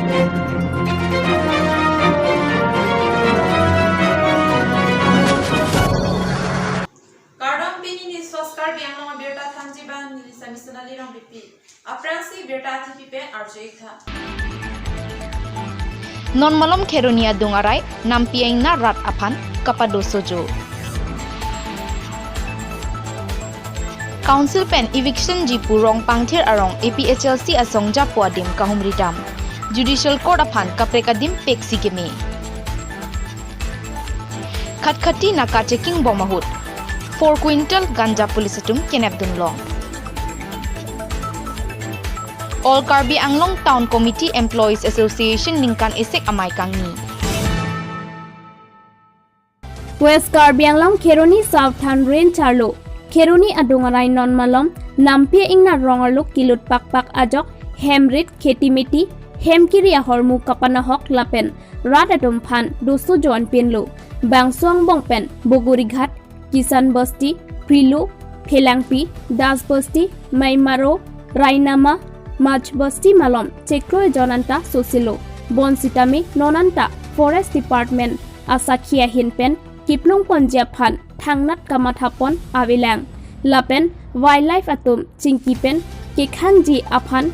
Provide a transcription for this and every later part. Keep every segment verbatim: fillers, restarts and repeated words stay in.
Kardom, pini News Fast Karbi Anglong abirta thanji abang neli Sami Sonali Rongpipi. Aphrangsi birta athipi pen arju-ik tha. Non malom Kheroni adung arai nampi ingnar rat aphan kapado sojo. Council pen eviction ji pu Rongpangthir arong A P H L C asong japo adim kahumri dam. Judicial Court aphan kaprek adim peksi keme. Khatkhati naka checking bom ahut four quintal ganja police atum kenep dunlong. All Karbi Anglong Town Committee Employees Association ningkan isik amei kangni. West Karbi Anglong Kheroni Southern Range arlo Kheroni adung arai non malom nampi ingnar rong arlo kilut pakpak ajok hem rit kheti miti hem kiri ahormu kapanahok lapen rat atum aphan do sojo an pinlo. Bangso angbong pen Bogorighat, Kisan Basti, Prilo, Phelangpi, Das Basti, Maimaro, Rainama, Mach Basti malom chekroi jon anta sosilo. Bonsitame non anta Forest Department asakhi ahin pen kiplung ponji aphan thangnat kamathapon avelang. Lapen wildlife atum chingki pen kekhangji aphan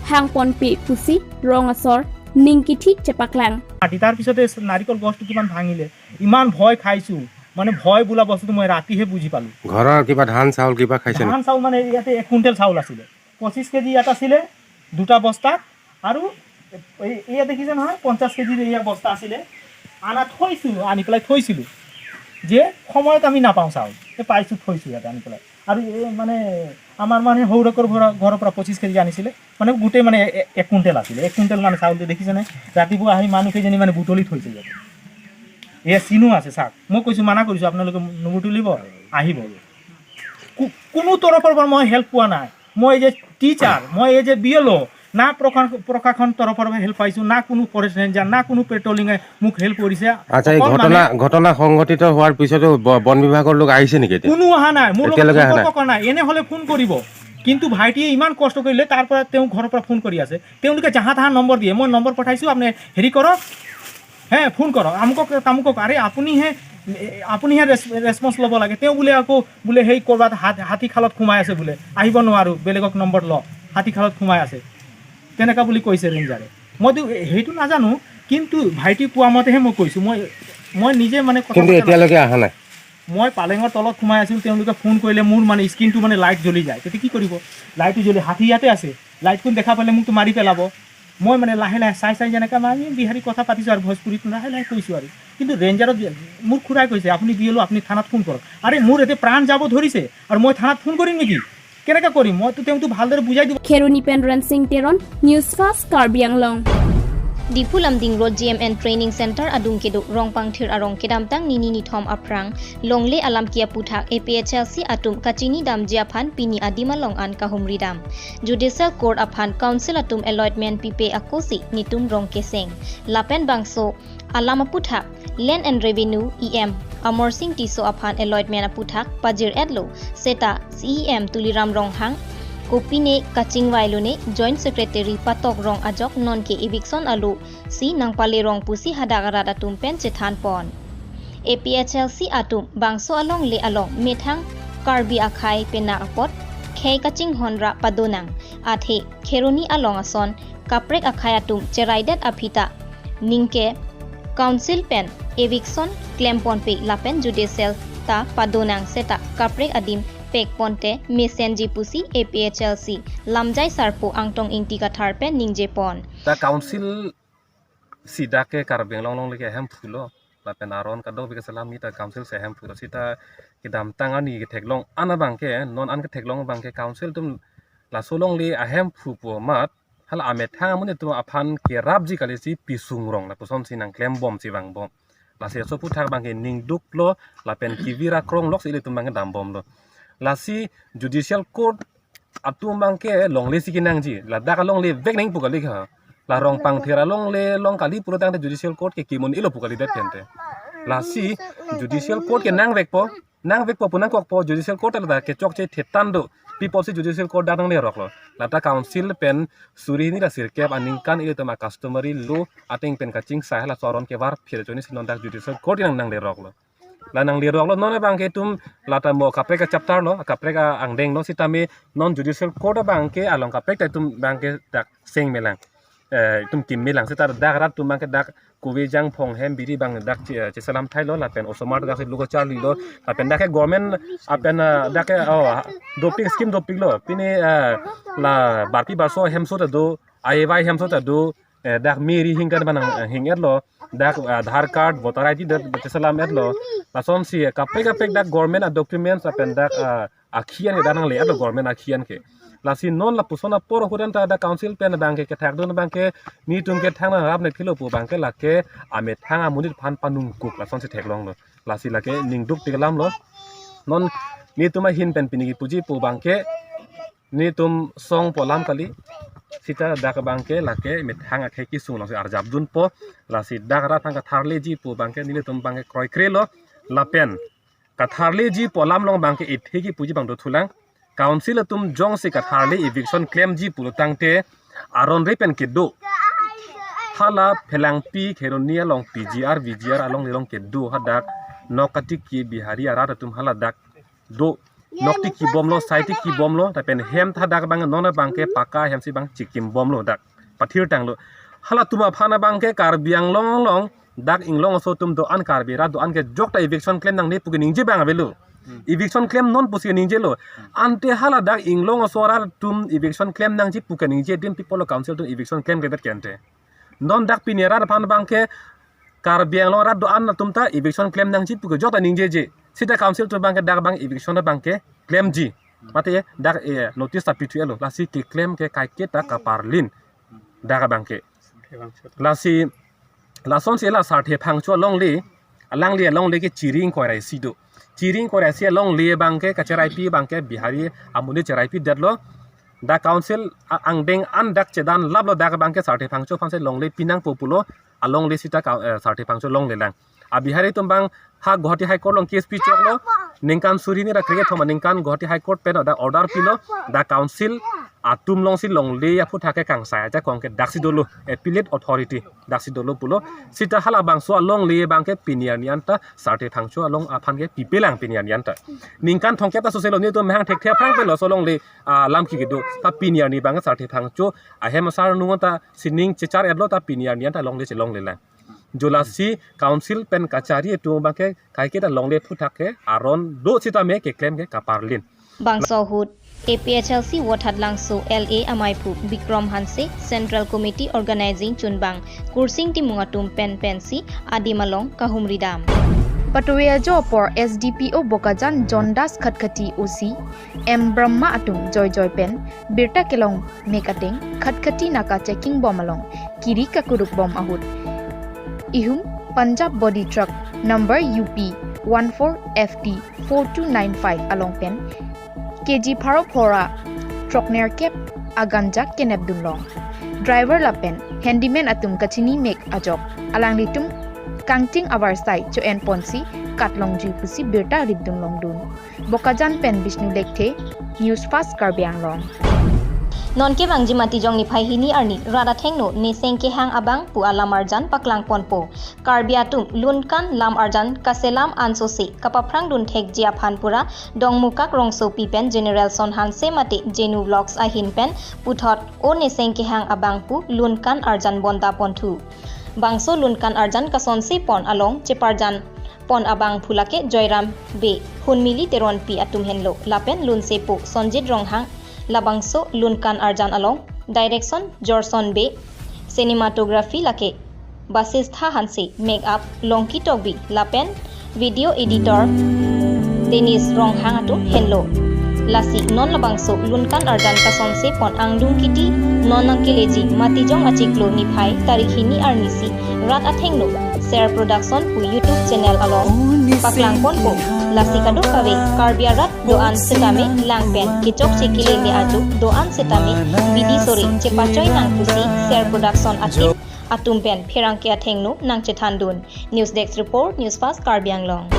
hangponpe pusi rong asor ning kithi chepaklang. কাটি, তাৰ পিছতে নাৰিকল গছটো কিমান ভাঙিলে, ইমান ভয় খাইছো, মানে ভয় বোলা বস্তুটো মই ৰাতিহে বুজি পালো। ঘৰৰ কিবা ধান চাউল কিবা খাইছে নেকি? ধান চাউল মানে ইয়াতে এক কুইণ্টেল চাউল আছিলে, পঁচিছ কেজি ইয়াত আছিলে দুটা বস্তাত, আৰু এই, এয়া দেখিছে নহয়, পঞ্চাছ কেজিৰ এয়া বস্তা আছিলে, আনা থৈছো, আনি পেলাই থৈছিলো যে সময়ত আমি নাপাওঁ চাউল, এই পাইছো, থৈছো ইয়াতে আনি পেলাই। আৰু এই মানে আমাৰ মানে সৌৰকৰ ঘৰ, ঘৰৰ পৰা পঁচিছ কেজি আনিছিলে, মানে গোটেই মানে এ-, এ-, এক কুইণ্টেল আছিলে, এক কুইণ্টেল মানে চাউলটো দেখিছেনে? ৰাতিপুৱা আহি মানুহ কেইজনী মানে বুটলি থৈছে ইয়াতে। এয়া চিনো আছে, চাওক, মই কৈছো, মানা কৰিছো, আপোনালোকে নুবুটলিব, আহিব। কো-, কোনো তৰফৰ পৰা মই হেল্প পোৱা নাই। মই এই যে টিচাৰ, মই এই যে বি এল অ, না প্ৰশা-, প্ৰশাসন তৰফৰ পৰা হেল্প পাইছো, না কোনো ফৰেষ্ট ৰেঞ্জাৰ, না কোনো পেট্ৰলিঙে মোক হেল্প কৰিছে। আচ্ছা, এই অকল ঘটনা, মানে ঘটনা সংঘটিত হোৱাৰ পিছতো ব-, বন বিভাগৰ লোক আহিছে নেকি এতিয়া? কোনো অহা নাই, মোৰ লগত এতিয়ালৈকে অহা নাই। সম্পৰ্ক কৰা নাই। এনে হ'লে ফোন কৰিব, কিন্তু ভাইটিয়ে ইমান কষ্ট কৰিলে, তাৰ পৰা তেওঁ ঘৰৰ পৰা ফোন কৰি আছে। তেওঁলোকে জাহা তাহা নম্বৰ দিয়ে, মই নম্বৰ পঠাইছো, আপুনি হেৰি কৰক, হে, ফোন কৰক, আমুকক তামুকক। আৰে, আপুনিহে, আপুনিহে ৰেচ-, ৰেচপন্স ল'ব লাগে। তেওঁ বোলে আকৌ বোলে সেই ক'ৰবাত হাত-, হাতী খালত সোমাই আছে বোলে, আহিব নোৱাৰো, বেলেগক নম্বৰ লওক, হাতী খালত সোমাই আছে, তেনেকা বুলি কৈছে ৰেঞ্জাৰে। মইতো সেইটো নাজানো, কিন্তু ভাইটি কোৱা মতেহে মই কৈছো। মই, মই নিজে মানে কথা কিন্তু পাতা নাই। এতিয়ালৈকে অহা নাই। মই পালেঙৰ তলত সোমাই আছিলো, তেওঁলোকে ফোন কৰিলে, মোৰ মানে স্কিনটো মানে লাইট জ্বলি যায়। তেতিয়া কি কৰিব? লাইটটো জ্বলি, হাতী ইয়াতে আছে, লাইটখন দেখা পালে মোকতো মাৰি পেলাব। মই মানে লাহে লাহে চাই চাই, যেনেকে আমি বিহাৰী কথা পাতিছো আৰু ভোজপুৰীত লাহে লাহে কৈছো আৰু। কিন্তু ৰেঞ্জাৰত যে মোৰ খুৰাই কৈছে, "আপুনি বি এল অ, আপুনি থানাত ফোন কৰক।" আৰে, মোৰ এতিয়া প্ৰাণ যাব ধৰিছে আৰু মই থানাত ফোন কৰিম নেকি? কেনেকে কৰিম? মইতো তেওঁতো ভালদৰে বুজাই দিব। Kheroni pen Rensing Teron, News Fast Karbi Anglong. Diphu Lumding Road G M N Training Center adung kedo Rongpangthir arong kedamtang nini nithom aphrang longle alam ke aputhak A P H L C atum kachini damji aphan pini adim along an kahumri dam. Judicial Court aphan Council atum allotment pipe akosi nitum rong keseng. Lapen bangso alam aputhak Land and Revenue E M Amarsing Tisso aphan allotment aputhak pajir-etlo seta C E M Tuliram Ronghang kopine kachingvailone Joint Secretary Patok Rong ajok nonke eviction alo si nangpale rong pusi hadak arat atum pen chethan pon. A P H L C atum bangso alongle along methang Karbi akhei penak apot khei kachinghon ra padonang, athe Kheroni along ason kaprek akhei atum cheraidet aphi ta ningke Council pen eviction klemponpe lapen judicial ta padonang seta kaprek adim pekponte mesenji pusi A P H L C lamjai sarpo Angtong Ingti Kathar pen ningjepon. Ta Council sida ke Karbi Anglong alongle ke ahemphu lo, lapen aron kadokave ke selam ni ta Council si ahemphu lo. Sita kedamtang ani ketheklong an abang ke, non an ketheklong abang ke Council atum laso alongle ahemphu pu amat, hala amethang amonit atum aphan kerapji kali si pisung rong, lapuson si nangklembomsi vangbom. Lasi laso aputhak abang ke ningduklo, lapen kevir akrong lok si ilitum abang ke dambomlo. Lasi Judicial Court atum abang ke longle si kenangji, ladak alongle vek nang pu kali ha. La Rongpangthir alongle along kali pulotangte Judicial Court ke kemun-elo pu kalidet kente. Lasi Judicial Court ke nangvekpo, nangvekpo pu nangkokpo, Judicial Court ta ladak kechokche thetan do. Pi apotsi judicial court dak nangleroklo? Lata council pen suri hini ra sirkep aningkan ilitum a-customary law ateng pen kachingsai hala aron kevar phir choni si non dak judicial court nang nangleroklo. La nangleroklo, non abangke itum lata mo kaprek a-chapter lo, kaprek a-angdeng lo, sitame non judicial court abangke along kaprek ta itum abangke dak seng melang. Eh, itum kim melang, seta dak rat atum abangke dak kove jangphong hem biri abang dak che-, cheselam thailo, lapen osomar dak si luko charlilo, lapen dak ke government apen, ah, dak ke, oh, dopik scheme dopiklo, pini, ah, la barpi barso hemso ta do, A A Y hemso ta do, eh, dak meri hingkan manang, eh, hing-etlo, dak, ah, Aadhaar card, voter I D dak cheselam-etlo, lasonsi, eh, kaprek kaprek dak government a-documents apen dak, ah, akhi an ke dak nangle-etlo government akhi an ke. Lasi non lapuson apor ahut anta dak council pen abangke kethakdun abangke nelitum ke thangnat rap ne philo pu abangke lake amethang amonit aphan panungkuk lasonsi theklonglo. Lasi lake ningduk tik alamlo. Non nelitum ahin pen pini kipuji pu abangke nelitum song pu alam kali. Seta dak abangke lake methang akhei kesung alongsi arjapdunpo. Lasi dak rat aphan katharleji pu abangke nelitum abangke kroikrelo. Lapen katharleji pu alam along abangke ethe kipuji abang dothulang. Council atum jongsi katharle eviction klemji pulo tangte aron re pen kedo. Hala Phelangpi Kheroni along P G R, V G R along lelong kedo hadak nok katiki Bihari arat atum hala dak do. Nok tiki bomlo, sai tiki bomlo, lapen hem ta dak abang non abangke paka hemsi abang chikim bomlo dak. Pathirtanglo. Halatum aphan abangke Karbi Anglong along dak inglong aso atum do-an Karbi rat do-an ke jokta eviction klem nangne pu keningje abang avelo. Hmm. Eviction klem non pusi ningjelo. Hmm. Ante hala dak inglong aso arat atum eviction klem nangji pu keningje adim pi apotlo council atum eviction klemkledet ke ante? Non dak pini arat aphan abangke Karbi Anglong arat do-an atum ta eviction klem nangji pu ke jokta ningjeje. Seta council atum abangke dak abang eviction abangke klemji. Mate dak, eh, notice ta pithu-etlo. Lasi keklem ke kaiketa kaparlin dak abangke. Lasi lasonsi la Sarthe Phangcho alongle, alangli alongle ke chiri ingkoi ra isi do. Chiri ingkoi ra isi alongle abangke kacheraipi abangke Bihari amonit cheraipidetlo. Dak council a-, angdeng an dak chedanlaplo dak abangke Sarthe Phangcho aphansi longle pinangpo pulo, alongle seta ka, eh, Sarthe Phangcho longlelang. A-Bihari atum abang ha Guwahati High Court along case pichoklo, ningkan suri hini ra kre-kethom aningkan Guwahati High Court pen dak order pilo, dak council atum alongsi longle aphuthak ke kangsai ajakong ke daksi dolo, appellate authority daksi dolo pulo. Seta halabangso alongle abangke pini arni anta Sarthe Phangcho along aphan ke pipelang pini arni anta. Ningkan thomkep ta soselo, nelitum mehang thekthe aphrang pen laso alongle, ah, lam ke kedo. Ta pini arni abang Sarthe Phangcho ahem asar nung anta sining chechar-etlo, ta pini arni anta longle chelonglelang. Jo lasi council pen kachari atum abangke kaiketa longle aphuthak ke aron do sitame keklem ke kaparlin. Bangso ahut A P H L C Vothatlangso L A amaiphu Bikram Hanse, Central Committee Organizing Chunbang Kursing Timung atum pen pensi adim along kahumridam. Patuve ajo apor S D P O Bokajan John Das Khatkhati, O C M Brahma atum joijoi pen birta kelong mek ateng Khatkhati naka checking bom along kiri kakuruk bom ahut ihum Punjab body truck number U P one four F T four two nine five along pen K G pharo phora throknerkep a ganja kenepdunlong. Driver lapen handyman atum kachini mek ajok alanglitum kangting avarsai cho-en ponsi katlongji pusi birta ripdunlongdun. Bokajan pen Bishnu Lekthe, News Fast Karbi Anglong. Nonke bangji Matijong niphai hini arni rat athengno neseng kehang abang pu alam arjan paklangponpo. Karbi atum lunkan lam arjan kaselam ansose kapaphrangdun thekji aphan pura Dongmukak rongsopi pen General Son Hanse mate Jenu Vlogs ahin pen puthot o neseng kehang abang pu lunkan arjan bonta ponthu. Bangso lunkan arjan kasonse pon along cheparjan pon abangphu lake Joyram Bey, Hunmili Teronpi atum henlo, lapen lunsepo Sonjit Ronghang. Labangso lunkan arjan along direction Jorson Bey, cinematography lake Basistha Hanse, makeup Longki Tokbi, lapen video editor Dennis Ronghang atum henlo. Lasi non labangso lunkan arjan kasonse pon angdung kiti non nangkeleji Matijong achiklo niphai tarik hini arnisi rat athengno Ser Production pu YouTube channel along paklangponpo. Lasi kadokave Karbi arat do-an setame lang pen kechokche keleme ajo do-an setame bidi sore chepachoi nang pusi Ser Production atum atum pen pherangke athengno nangchethandun. News Desk Report, News Fast Karbi Anglong.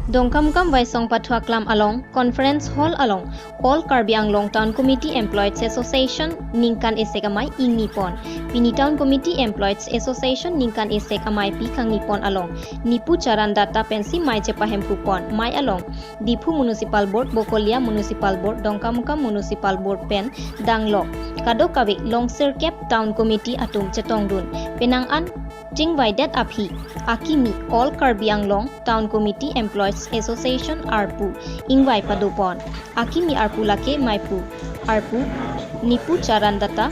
Dongkamukam Waisong Pathu Aklam along Conference Hall along All Karbi Anglong Town Committee Employees Association ningkan esek amei ingni pon. Pini Town Committee Employees Association ningkan esek ameipi kangni pon along Nipu Charan Datta pensi mei chepahemphu pon. Mei along Diphu Municipal Board, Bokolia Municipal Board, Dongkamukam Municipal Board pen danglok kadokave longsirkep Town Committee atum chetongdun. Penang an chingvaidet aphi akimi All Karbi Anglong Town Committee Employees Association arpu ingvai padopon. Akimi arpu lake meiphu arpu Nipu Charan Datta,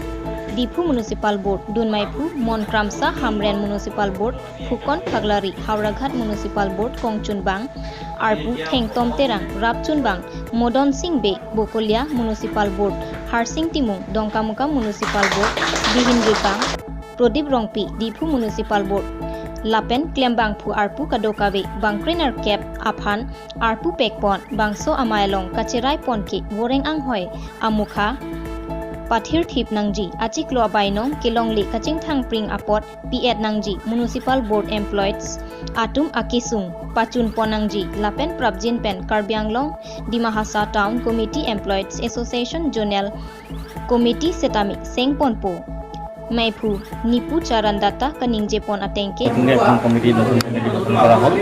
Diphu Municipal Board dun meiphu Mon Kramsa, Hamren Municipal Board Phukon Khaklari, Howraghat Municipal Board kongchunbang arpu Thengtom Terang, rapchunbang Modon Sing Bey, Bokolia Municipal Board Harsing Timung, Dongkamukam Municipal Board Bihin Ribang Prodip Rongpi, Diphu Municipal Board lapen klembangphu arpu kadokave bangkrenerkep aphan arpu pekpon. Bangso amei along kacherai pon ke voreng anghoi amukha pathirthip nangji, achiklo abainong kelongle kachingthangpring apot pi-et nangji, Municipal Board Employees atum akesung pachun pon nangji lapen prapjin pen Karbi Anglong Dima Hasao Town Committee Employees Association Zonal Committee setame seng ponpo. Meiphu Nipu Charan Datta kaningje pon ateng ke, নতুন এখন কমিটি, নতুন কমিটি গঠন কৰা হ'ল।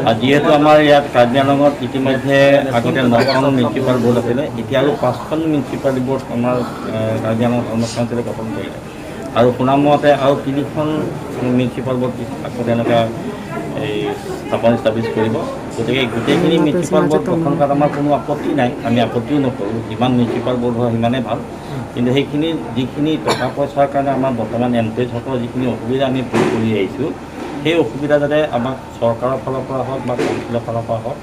আৰু যিহেতু আমাৰ ইয়াত কাৰ্বি আংলঙত ইতিমধ্যে আগতে নখন মিউনিচিপাল বৰ্ড আছিলে, এতিয়া আৰু পাঁচখন মিউনিচিপাল বৰ্ড আমাৰ, এ, কাৰ্বি আংলং টাউনত কাউন্সিলে গঠন কৰিলে। আৰু শুনা মতে আৰু তিনিখন মিউনিচিপাল বৰ্ড আকৌ তেনেকুৱা এই স্থাপন ষ্টাব্লিছ কৰিব। গতিকে গোটেইখিনি মিউনিচিপাল বৰ্ড গঠন কৰাত আমাৰ কোনো আপত্তি নাই, আমি আপত্তিও নকৰোঁ। যিমান মিউনিচিপাল বৰ্ড হয় সিমানেই ভাল। কিন্তু সেইখিনি যিখিনি টকা পইচাৰ কাৰণে আমাৰ বৰ্তমান এমপ্লয়ীসকলৰ যিখিনি অসুবিধা আমি ভোগ কৰি আহিছোঁ, সেই অসুবিধা যাতে আমাক চৰকাৰৰ ফালৰ পৰা হওক বা কাউন্সিলৰ ফালৰ পৰা হওক,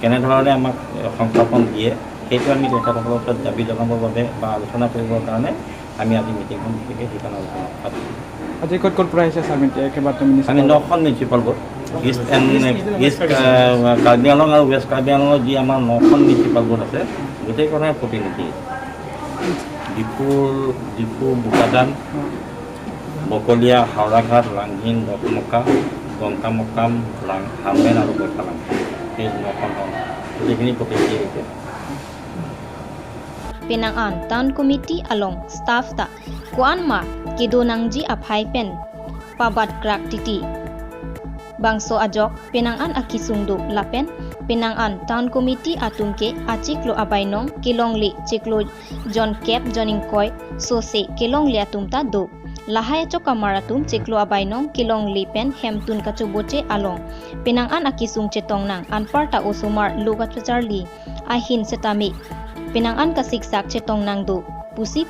কেনেধৰণে আমাক সংস্থাপন দিয়ে, সেইটো আমি তেখেতসকলৰ ওচৰত দাবী জনাবৰ বাবে বা আলোচনা কৰিবৰ কাৰণে আমি আজি মিটিংখন বিশেষকৈ সেইকাৰণে আলোচনা পাতিছোঁ। আজি ক'ত ক'ত পৰা আহিছে ছাৰ? এতিয়া একেবাৰে আমি মিউনিচিপাল নখন মিউনিচিপাল বৰ্ড, ইষ্ট এণ্ড ইষ্ট, আহ, কাৰ্বি আংলং আৰু ৱেষ্ট কাৰ্বি আংলঙৰ যি আমাৰ নখন মিউনিচিপাল বৰ্ড আছে, গোটেইখনৰ প্ৰতিনিধি, ডিফু, ডিফু, বোকাজান, বকলীয়া, হাওৰাঘাট, লাংহিন, দকমকা, গংকামকাম, লাং, হামেন আৰু বৰপালাং, সেই নখন গাঁও, গোটেইখিনি প্ৰতিনিধি আহিছে। Penang an Town Committee along staff ta ko-an ma kedo nangji aphai pen pabat krak titi. Bangso ajok penang an akesung do lapen penang an Town Committee atum ke achiklo abainong kelongle chiklo jonkep joningkoi sose kelongle atum ta do. Lahai achokamar atum chiklo abainong kelongle pen hemtun kachoboche along penang an akesung chetong nang, anparta osomar lo kachacharli ahin setame penang an kasiksak chetong nang do pusi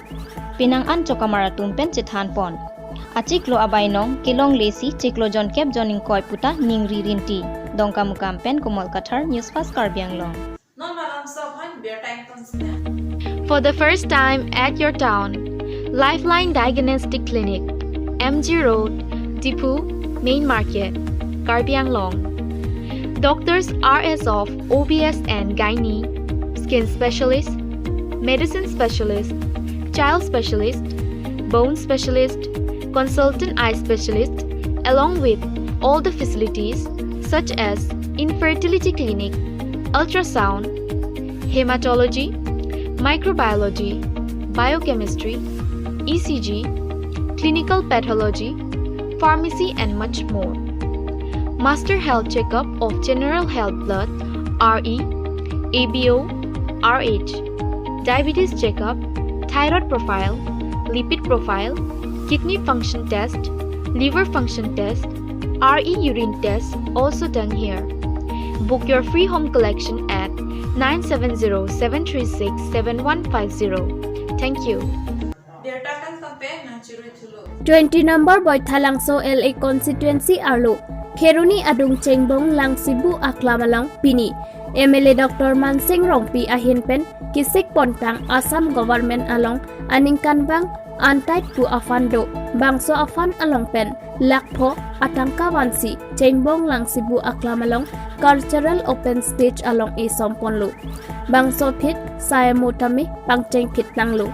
penang an chokamar atum pen chethan pon. Achiklo abainong kelongle si chiklo jonkep joningkoi puta ningri rinti. Dongkamukam pen Komal Kathar, News Fast Karbi Anglong. Non malam sabhan bertang tonsina. For the first time at your town, Lifeline Diagnostic Clinic, M G Road, Diphu, Main Market, Karbi Anglong. Doctors are as of O B S and gynae, skin specialist, medicine specialist, child specialist, bone specialist, consultant eye specialist, along with all the facilities such as infertility clinic, ultrasound, hematology, microbiology, biochemistry, E C G, clinical pathology, pharmacy and much more. Master health checkup of general health blood, R E, A B O, R H, diabetes checkup, thyroid profile, lipid profile, kidney function test, liver function test, R E urine test also done here. Book your free home collection at nine seven zero seven three six seven one five zero. Thank you. Twenty number Baithalangso L A constituency arlo Kheroni adung Chengbong Langsibu Aklam along pini M L A Doctor Mansing Rongpi ahin pen kisik pontang Assam government along aningkanbang antait pu aphan do. Bangso aphan along pen lakh pho atangka vansi Chengbong Langsibu Aklam along cultural open stage along esom ponlo. Bangso phit sai amo tame pangcheng phit nanglo.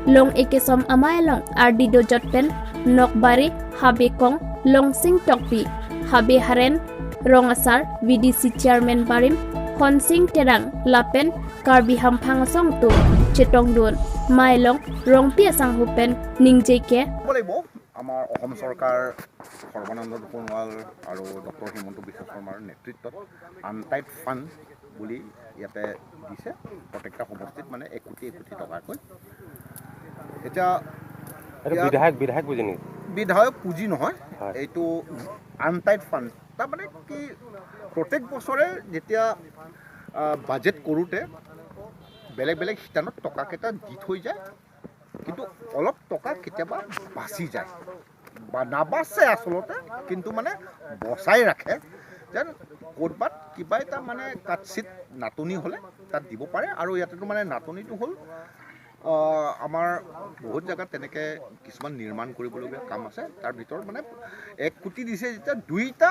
Long ekesom amei along ardi dojot pen Nokbari, Habe Kong, Longsing Tokbi, Habe Haren, Rong Asar, V D C Chairman barim Honsing Terang lapen Karbi Hamphang Asong atum chetongdun. Mailong Rongpi asangho pen ningje ke. ক'ব লাগিব, আমাৰ অসম চৰকাৰ সৰ্বানন্দ সোণোৱাল আৰু ডক্টৰ হিমন্ত বিশ্ব শৰ্মাৰ নেতৃত্বত untied fund বুলি ইয়াতে দিছে। প্ৰত্যেকটা সমষ্টিত মানে এক কোটি এক কোটি টকাকৈ। এতিয়া এইটো ইয়াত বিধায়ক বিধায়ক বুজি নেকি? বিধায়ক পুঁজি নহয়, হয়। এইটো আনটাইড ফাণ্ড। তাৰমানে কি, প্ৰত্যেক বছৰে যেতিয়া আহ, বাজেট কৰোঁতে বেলেগ বেলেগ শিতানত টকাকেইটা দি থৈ যায়, কিন্তু অলপ টকা কেতিয়াবা বাচি যায় বা নাবাচে আচলতে, কিন্তু মানে বচাই ৰাখে যেন ক'ৰবাত কিবা এটা মানে কাটচিত নাটনি হ'লে তাত দিব পাৰে। আৰু ইয়াতেতো মানে নাটনিটো হ'ল, আহ, আমাৰ বহুত জেগাত তেনেকে কিছুমান নিৰ্মাণ কৰিবলগীয়া কাম আছে। তাৰ ভিতৰত মানে এক কোটি দিছে যেতিয়া, দুইটা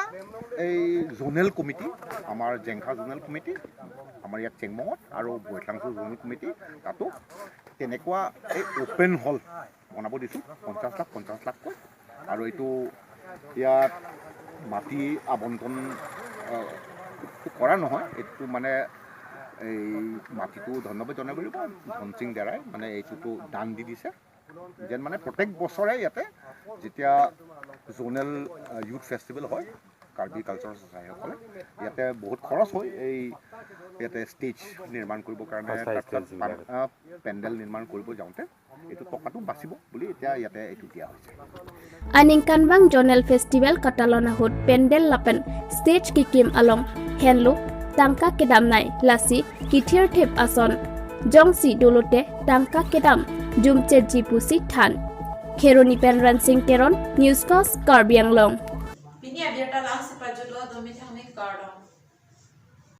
এই জ'নেল কমিটি, আমাৰ জেংখা জ'নেল কমিটি, আমাৰ ইয়াত চেংমঙত, আৰু বৈঠাংচু জ'নেল কমিটি, তাতো তেনেকুৱা এই অপেন হল বনাব দিছোঁ পঞ্চাছ লাখ পঞ্চাছ লাখকৈ। আৰু এইটো ইয়াত মাটি আবণ্টন আহ, কৰা নহয়, এইটো মানে এই মাটিটো ধন্যবাদ জনাব লাগিব। ধনসিং ডেৰাই মানে এইটোতো দান দি দিছে, যেন মানে প্ৰত্যেক বছৰে ইয়াতে যেতিয়া জ'নেল ইউথ ফেষ্টিভেল হয় কাৰ্বি কালচাৰেল ছ'চাইটিসকলে, ইয়াতে বহুত খৰচ হয়। এই ইয়াতে ষ্টেজ নিৰ্মাণ কৰিবৰ কাৰণে, হয়, তাৰপিছত ষ্টেজবিলাক। পান- আহ, পেণ্ডেল নিৰ্মাণ কৰিব যাওঁতে এইটো টকাটো বাচিব বুলি এতিয়া ইয়াতে এইটো দিয়া হৈছে। Aningkanvang Zonal Festival katalon ahut pandal lapen stage kekim along henlo tangka kedamnei, lasi kithir thip ason jongsi dolote tangka kedam jumchetji pusi than. Kheroni pen Ransing Teron, News Fast, Karbi Anglong. Pini abirta lang si pajutlo, domi thangni kardom.